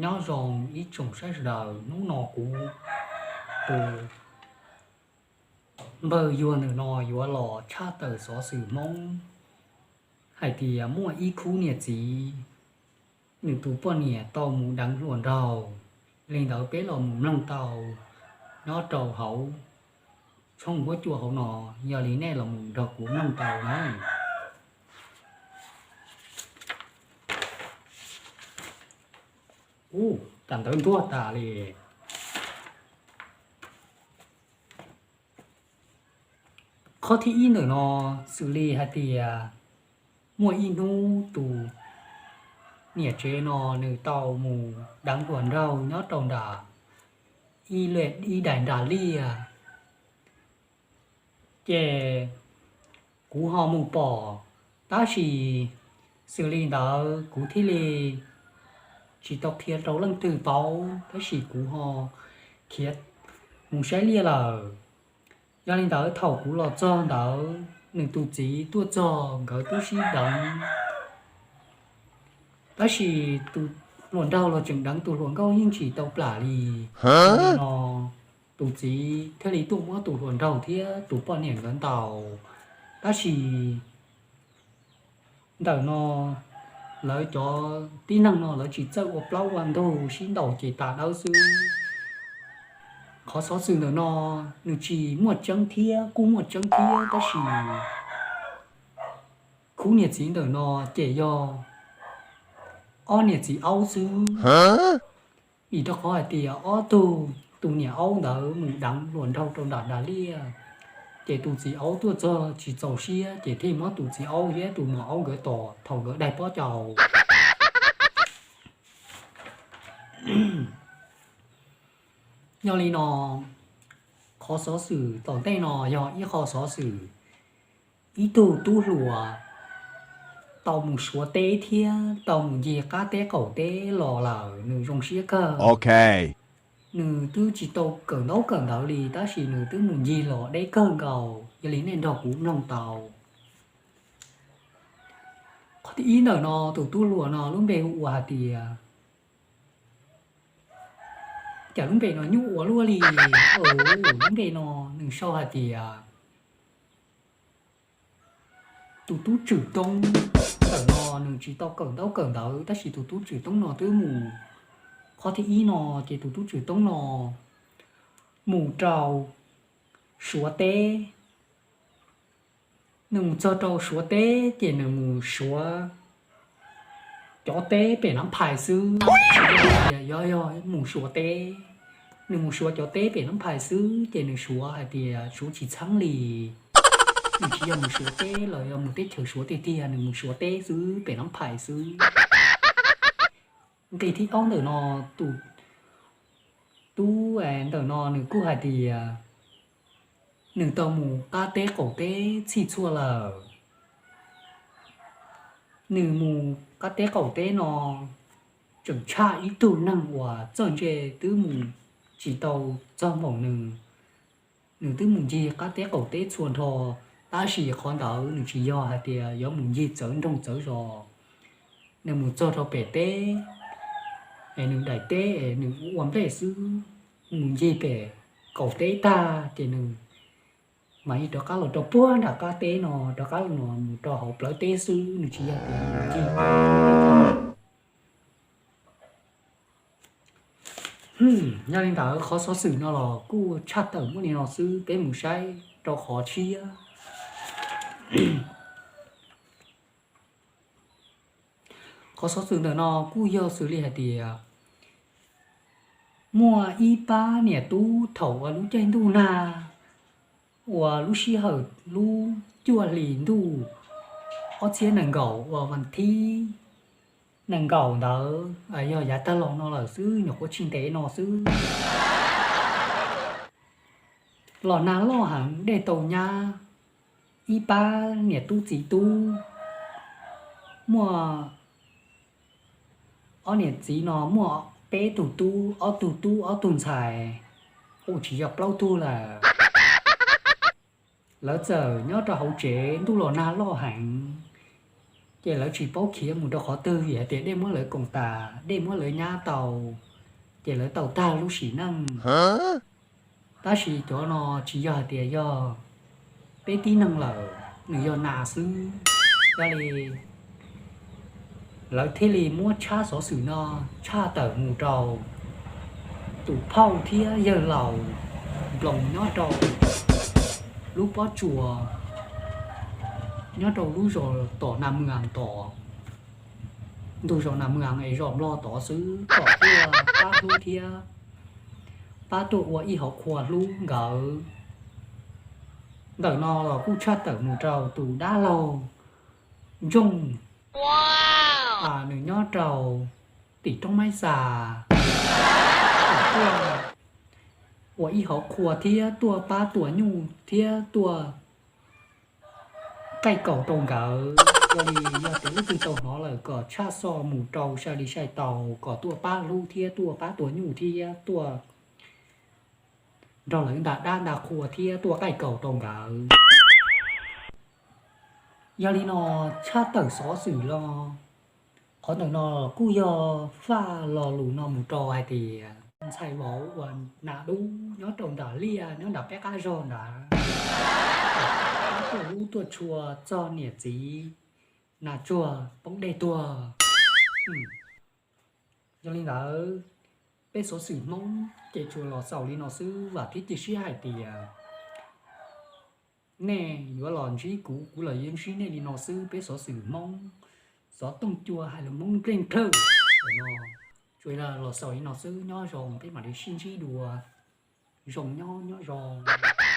Nyob zoo ib tsoom saib sawv daws, hnub no kuv tus npawg Yuag ntawm no yuav los tshaj tawm xov xwm Hmoob hais tias muaj ib khub niam txiv, nws tus poj niam tau mus deev hluas nraug. Li ntawd peb los mus mloog tau nyob rau hauv tshooj huab cua hauv no, yog li nej los mus nrog kuv mloog tau na. Ub, cas ntawv ntuag tas li. Qhov thib ib ntawm no xws li hais tias muaj ib hnub tus niam tsev no nws tau mus deev hluas nraug nyob rau nram ib, ib daim nras liaj. Ces kuv ho mus pom, tab sis xws li ntawd kuv thiaj li tsis tau qhia rau leej twg paub, tab sis kuv ho khiav mus saib liaj lawm. Yog li ntawd thaum kuv los txog ntawd, nws tus txiv tuaj txog nkawd twb sib deev, tab sis tus hluas nraug los tseem deev tus hluas nkauj yeej tsis tau plam li. Yog li no tus txiv thiaj li tuaj muab tus hluas nraug thiab tus poj niam nkawd ntaus. Tab sis ntawm no lawv cov tib neeg no lawv tsis txawj ua plaub ua ntug, sib ntaus ces tas dawb xwb. Qhov xov xwm ntawm no nws tsis muaj tseeb thiab kuj muaj tseeb thiab, tab sis khub niam txiv ntawm no ces yog ob niam txiv aub xwb. Vim rau qhov hais tias ob tug, tus niam aub ntawd mus deev hluas nraug rau nram nram liaj, ces tus txiv aub tuaj txog tsis txaus siab ces thiaj muab tus txiv aub thiab tus muam aub nkawd tom thaum nkawd daig pob caus. Yog li no, qhov xov xwm tom ntej no yog ib qho xov xwm ib tug tub hluas tau mus Suav teb thiab tau mus ncig qab teb qaum teb los lawm, nws zoo siab kawg. Nws twb tsis tau kawm ntaub kawm ntawv li, tab sis nws twb mus ncig los deb kawg nkaus. Yog li nej nrog kuv mloog tau. Qhov thib ib ntawm no tus tub hluas no lub npe hu ua hais tias, cas lub npe no nyuaj ua luaj li. Lub npe no nws sau hais tias tus tub Tswm Toob. Ntawm no nws tsis tau kawm ntaub kawm ntawv, tab sis tus tub Tswm Toob no twb mus, qhov thib ib no ces tus tub Tswm Toob no mus rau Suav teb. Nws mus txog rau Suav teb ces nws mus suav cov teb pem Nab Phais xwb. Yog, yog mus Suav teb, nws mus suav cov teb pem Nab Phais xwb ces nws suav hais tias suav tsis txheeb li. Nws tsis yog mus Suav teb los yog mus teb chaws Suav tiag tiag, nws mus Suav teb xwb, pem Nab Phais xwb. Nqe thib ob ntawm no, tus tub ntawm no nws kuj hais tias nws tau mus qab teb qaum teb txhij txhua lawm. Nws mus qab teb qaum teb no tseem tshaj ib tug neeg uas txawj ntse twb mus tsis tau txog npaum nws. Nws twb mus ncig qab teb qaum teb txhua nrho, tab sis qhov ntawd nws tsis yog hais tias yuav mus ncig txawv nroog txawv zos. Nws mus txog rau pem teb es nws daim teb es nws ua nplej xwb. Mus ncig pem qaum teb tag ces nws mam li rov qab los rau puag nram qab teb no, rov qab los mus rau hauv plawv teb xwb, nws tsis yog tias mus ncig. Yog li ntawd qhov xov xwm no los kuj tshaj tawm muaj li no xwb, peb mus saib rau qhov tshiab. Qhov xov xwm ntawm no kuj yog xws li hais tias muaj ib pab niam tub thaum uas lub caij ntuj nag uas lub sij hawm lub cuaj hlis ntuj ob txhiab nees nkaum uas vas thib nees nkaum ntawd, yog yav tag los no lawm xwb, nyuam qhuav tsis ntev no xwb. Los nag loj heev, dej tau nyab, ib pab niam tub txiv tub, muaj ob niam txiv no muaj peb tug tub, ob tug tub ob tug ntxhais, ua tsis yog plaub tug lawm. Lawv txawm nyob rau hauv tsev, ntuj los nag loj heev, Ces lawv tsis paub khiav mus rau qhov twg vim hais tias dej muab lawv koom tas, dej muab lawv nyab tau, ces lawv tau tag lub sim neej. Tab sis cov no tsis yog hais tias yog peb tib neeg lawm, nws yog nas xwb. Yog li lawv thiaj li muab tshaj xov xwm no tshaj tawm mus rau tus phauj thiab yawg laus nploos nyob rau lub pob tsuas, nyob rau lub zos tom Nas Mws As tod, ntug zos Nas Mws As es zos Nplog tod xwb, kom tuaj pab hlub thiab pab tuaj ua ib hauv qhua hlub nkawd. Ntawm no los kuj tshaj tawm mus rau tus dab laug Ntsooj, nws nyob rau tim roob Maib Xas, kom tuaj ua ib hauv qhua thiab tuaj pab tua nyuj thiab tuaj qaij kaus rau nkawd. Yog li yog tias leej twg tau hnov lawm kom tshaj xov mus rau sai li sai tau, kom tuaj pab hlub thiab tuaj pab tua nyuj thiab tuaj nrog lawv nta dab nta qhua thiab tuaj qaij kaus rau nkawd. Yog li no tshaj tawm xov xwm los qhov ntawm no kuj yog faj lo lus no mus rau hais tias ntxhais vauv uas nas dub nyob rau nram liaj nyob nram peb qab zog ntawd, pab tuaj hlub tuaj tshua txog niam txiv nas tsuag poob dej tuag. Yog li ntawd, peb xov xwm Hmoob ces tsuas los xaus li no xwb, vam thiab cia siab hais tias nej yuav los ntsib kuv, kuv los yuav ntsib nej li no xwb. Peb xov xwm Hmoob, xov tooj cua hais lus Hmoob npleej plhawj no, tsuas los xaus li no xwb. Nyob zoo, peb mam li sib ntsib dua. Zoo nyob nyob zoo.